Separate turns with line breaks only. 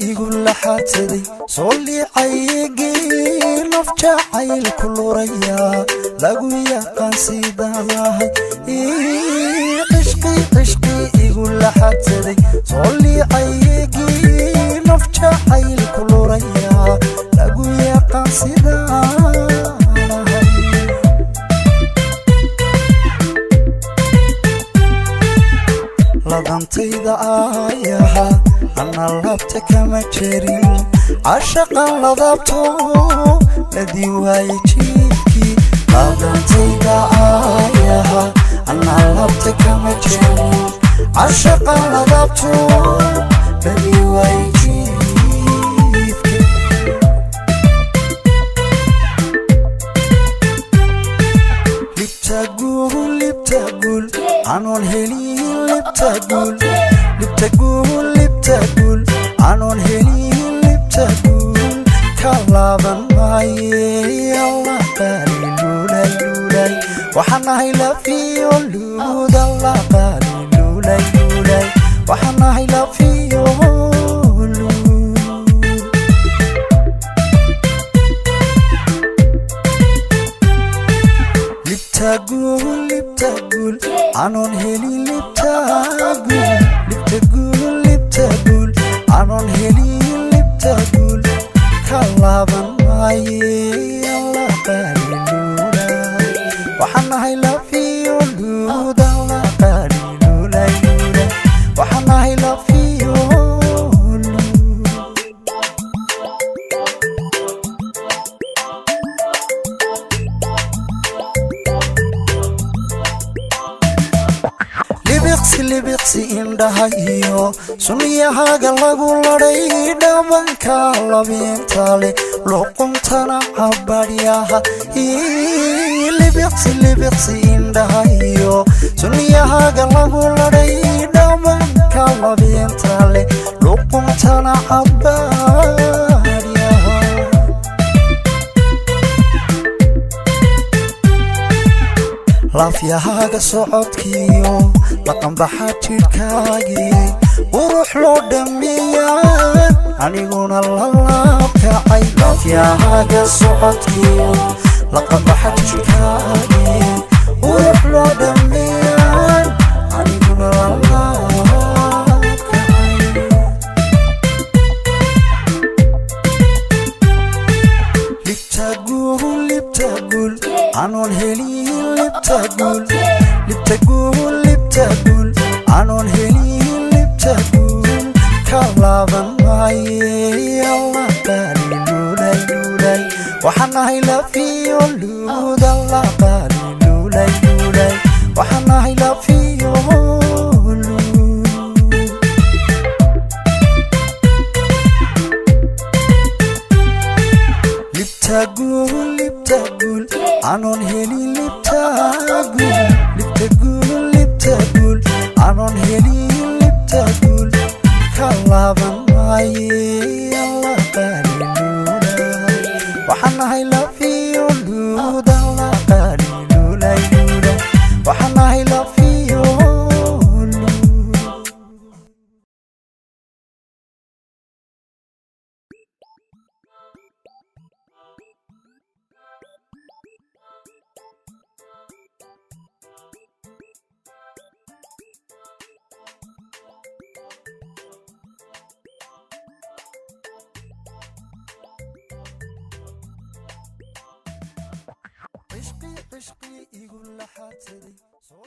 Igu laxaadsaday soo liicaygii naf jacayl ku luraya lagu yaqaan sidaan ahay. Cishqi, cishqi igu laxaadsaday soo liicaygii naf jacayl ku luraya lagu yaqaan sidaan ahay. Ladantayda aayaha ana laabta kama jerin, cashaqan ladabto ladii waaye jiifkii. Ladantayda aayaha ana laabta kama jerin, cashaqan ladabto ladii waaye jiifkii. Libta guul, libta guul anoon helin, libta guul, libta guul, libta guul anoon helin, libta guul ka laaban maaye. Allah qaali luulay luulay, waxaan ahay lafiyo luud. Allah qaali luulay luulay, waxaan ahay lafiyo luud. Libta guul, libta guul anoon helin, libta guul, libta guul, libta guul anoon helin, libta guul ka laaban maaye. Allah qaali luulay, waxaan ahay lafiyo luud. Allah qaali luulay luulay, waxaan ahay lafiyo luud. Libiqsi, libiqsi indhaha iyo sunniyahaaga lagu ladhay, dhabanka labiinta leh, luquntana cabadhyaha. Libiqsi, libiqsi indhaha iyo sunniyahaaga lagu ladhay, dhabanka labiinta leh, luquntana cabadhyaha. Laafyahaaga socodkiyo laqanbaxa jidhkaagii qurux loo dhammeeyaa, aniguna lalaabkacay. Laafyahaaga socodkiyo laqanbaxa jidhkaagii qurux loo dhammeeyaa, aniguna lalaabkacay. Libta guul, libta guul anoon helin, libta guul, libta guul, libta guul anoon helin, libta guul ka laaban maaye. Allah qaali luulay luulay, waxaan ahay lafiyo luud. Allah qaali luulay luulay, waxaan ahay lafiyo luud. Libta guul, libta guul anoon helin, libta guul, libta guul, libta guul anoon helin, libta guul ka laaban maaye. Allah qaali luulay, waxaan ahay lafiyo luud. Allah qaali luulay luulay, waxaan ahay lafiyo luud. Cishqi, cishqi igu laxaadsaday soo